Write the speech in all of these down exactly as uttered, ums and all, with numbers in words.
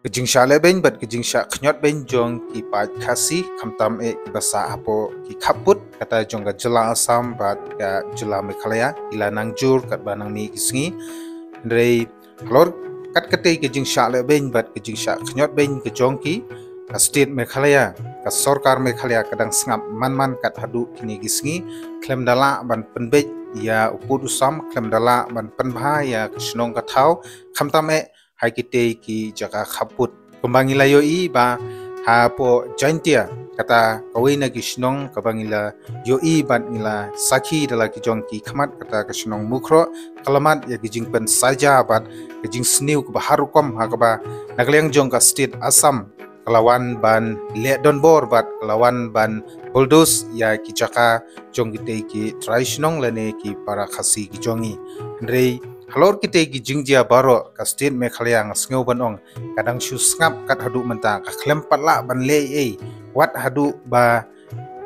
Ka jingshah lehbeiñ bad ka jingshah khñiot beiñ jong ki paid Khasi, khamtam eh kiba sah hapoh ki khappud kata jong ka jylla Assam bad ka jylla Meghalaya, ki la nang jur katba nang mih ki sngi. Hynrei halor kat katei ka jingshah lehbeiñ bad ka jingshah khñiot beiñ ka jong ki, ka state Meghalaya, ka sorkar Meghalaya ka dang sngap man man kat haduh kine ki sngi, khlem da lah ban pynbeit ïa u pud u sam, khlem da lah ban pynbha ïa ka shnong ka thaw, khamtam eh ha kitei ki jaka khappud. Kumba ngi la ïohi ba hapoh Jaintia, kata kawei na ki shnong kaba ngi la ïohi bad ngi la sakhi da la ki jong ki khmat, kata ka shnong Mukhroh, ka la mad ïa ki jingpynsaja bad ka jingsniew kaba har rukom, ha kaba na ka liang jong ka state Assam ka la wan ban leh donbor bad ka la wan ban bulldoze ïa ki jaka jong kitei ki trai shnong lane ki para Khasi ki jong ngi. Hynrei halor kitei ki jingjia baroh, ka state Meghalaya nga sngew ban ong ka dang shu sngap kat haduh mynta, ka khlem pat lah ban leh ei ei wat haduh ba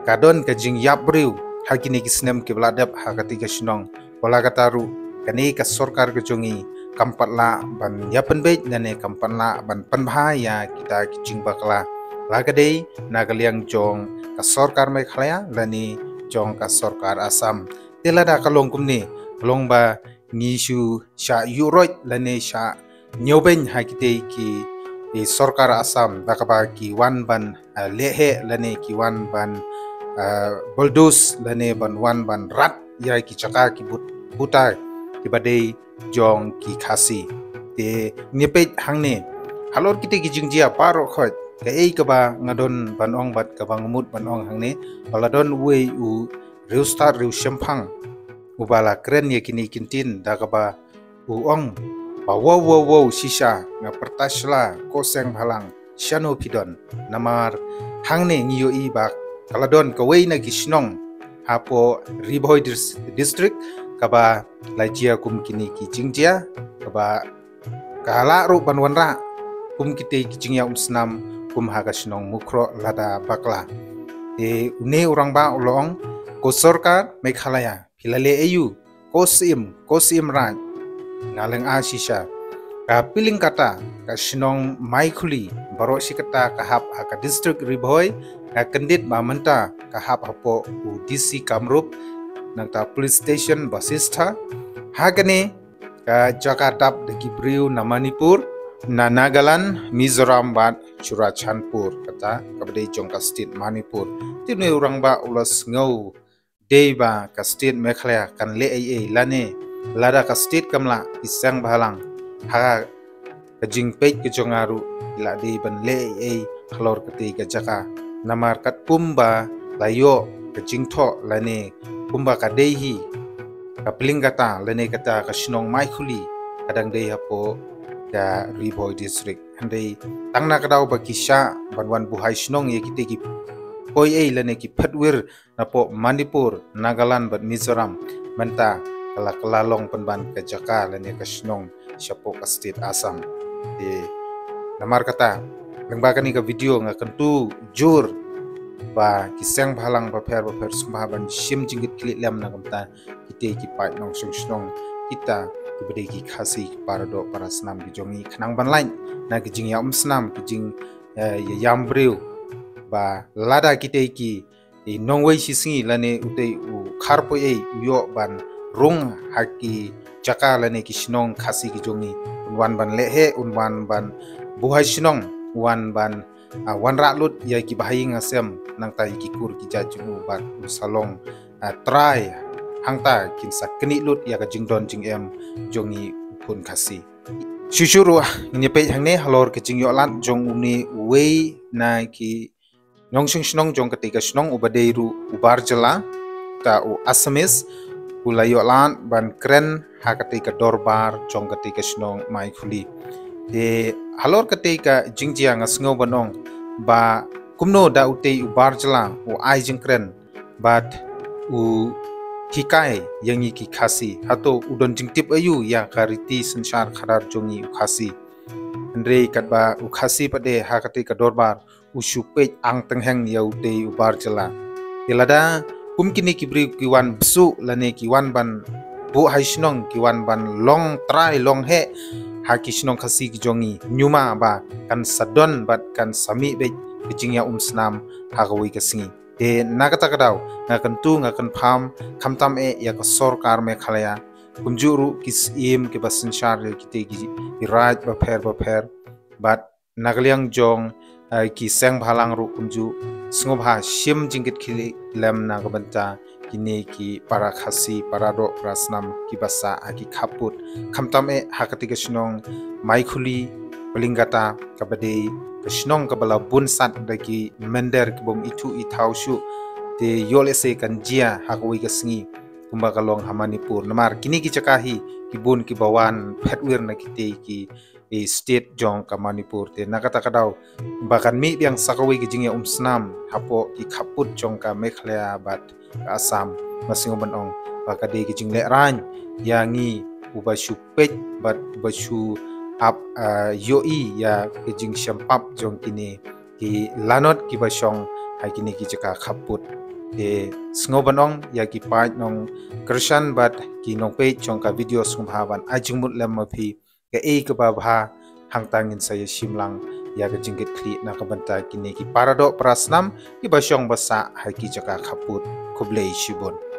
ka don ka jingïap briew ha kine ki snem kiba la dep ha katei ka shnong. Wat la katta ruh, kane ka sorkar ka jong ngi kam pat lah ban ïa pynbeit lane kam pat lah ban pynbha ïa kita ki jingbakla, la ka dei na ka liang jong ka sorkar Meghalaya lane jong ka sorkar Assam. Te lada ka long kumne, ka long ba ngi shu shah ïuh roit lane shah ñiewbeiñ ha kitei ki, ki sorkar Assam, da kaba ki wan ban, ah, leh heh lane ki wan ban, ah, bulldoze lane ban wan ban rat ïa ki jaka ki bud, buta kiba dei jong ki Khasi. Te ngi peit hangne, halor kitei ki jingjia baroh khoit, kaei kaba nga don ban ong bad kaba nga mut ban ong hangne, ba la don uwei u riewstad riewshemphang uba la kren ïa kine ki ktien da kaba u ong ba, wow wow wow, shisha nga pyrta shla, ko seng bhalang, shano phi don. Namar hangne ngi ïohi ba ka la don kawei na ki shnong hapoh Ri Bhoi dis-, district kaba la jia kum kine ki jingjia, kaba ka lah ruh ban wanrah kum kitei ki jingïaumsnam kum ha ka shnong Mukhroh lada bakla. Te une u rangbah u la ong, ko sorkar Meghalaya, phi la leh aïu? Ko Syiem, ko Syiem Raij, nga lyngngoh shisha. Ka pyllein kata, ka shnong Maikhuli, baroh shi katta ka hap ha ka district Ri Bhoi, nga kyndit ba mynta ka hap hapoh u D C Kamrup, nangta police station Basistha. Ha kane ka jaka dap da ki briew na Manipur, na Nagaland, Mizoram bad Churachandpur, kata kaba dei jong ka state Manipur. Te une u rangbah u la sngew dei ba ka state Meghalaya kan leh ei ei lane lada ka state kam lah, ki seng bhalang ha ka jingpeit ka jong nga ruh ki la dei ban leh ei ei halor katei ka jaka. Namar katkum ba la ïoh ka jingthoh lane kumba ka dei hi, ka pyllein kata lane kata ka shnong Maikhuli ka dang dei hapoh ka Ri Bhoi district. Hynrei tang na ka daw ba ki shah ban wan buhai shnong ïa kitei ki poiei lane ki phetwir napoh Manipur, Nagaland bad Mizoram, mynta ka la kylla long pynban ka jaka lane ka shnong shapoh ka state Assam. Te namar kata, lyngba kane ka video nga kyntu jur ba ki seng bhalang bapher bapher sngewbha ban shim jingkitkhlieh lem na ka bynta kitei ki paid nongshong shnong, kita kiba dei ki Khasi, ki para doh para snam ki jong ngi, khnang ban lait na ki jingïaumsnam, ki jing, eh, ïa ïam briew, ba lada kitei ki, i nongwei shi sngi lane utei u khar poiei u ïoh ban rung ha ki jaka lane ki shnong Khasi ki jong ngi, un wan ban leh heh, un wan ban buhai shnong, wan ban, ah, wanrah lut ïa ki bahaïing hasem, nangta ïa ki kur ki jait jong u bad un sa long, ah, trai, hangta kin sa knieh lut ïa ka jingdon jingem jong ngi u khun Khasi. Shuh shuh ruh ngin ïa peit hangne halor ka jingïohlad jong une uwei na ki nongshong shnong jong katei ka shnong uba dei ruh u bar jylla, ta u Assamese, u la ïohlad ban kren ha katei ka dorbar jong katei ka shnong Maikhuli. Te halor katei ka jingjia nga sngew ban ong ba kumno da utei u bar jylla u ai jingkren bad u hikai ïa ngi ki Khasi, hato u don jingtip aïu ïa ka riti synshar khadar jong ngi u Khasi. Hynrei katba u Khasi pat de ha katei ka dorbar u shu peit ang tyngheng ïa utei u bar jylla. Te lada kum kine ki briew ki wan bsuh lane ki wan ban buhai shnong, ki wan ban long trai long heh, ha ki shnong Khasi ki jong ngi, nyuma ba kan sa don bad kan sa mih beit ka jingïaumsnam ha kawei ka sngi. Te na kata ka daw nga kyntu, nga kynpham, khamtam eh ïa ka sorkar Meghalaya, kumjuh ruh ki syiem kiba synshar ïa kite ki, ki raid bapher bapher, bad na ka liang jong, eh, ki seng bhalang ruh kumjuh, sngewbha shim jingkitkhlieh lem na ka bynta kine ki para Khasi, para doh para snam kiba sah ha ki khappud, khamtam eh ha kata ka shnong Maikhuli Palinggata, kaba dei ka shnong kaba la bun sat da ki mynder kibym ithuh ithaw shuh. Te ïoh lehse kan jia ha kawei ka sngi kumba ka long ha Manipur. Namar kine ki jaka hi ki bun kiba wan phet wir na kite ki, eh, state jong ka Manipur. Te na kata ka daw ba kan mih biang sa kawei ka jingïaumsnam hapoh ki khappud jong ka Meghalaya bad ka Assam, nga sngew ban ong ba ka dei ka jinglehrain ïa ngi uba shu peit bad uba shu ap, ah, ïohi ïa ka jingshem pap jong kine ki lanot kiba shong ha kine ki jaka khappud. Te sngew ban ong ïa ki paid nongkyrshan bad ki nongpeit jong ka video, sngewbha ban ai jingmut lem ma phi kaei kaba bha, hangta ngin sa ïashim lang ïa ka jingkitkhlieh na ka bynta kine ki para doh para snam kiba shong ba sah ha ki jaka khappud. Khublei shibun.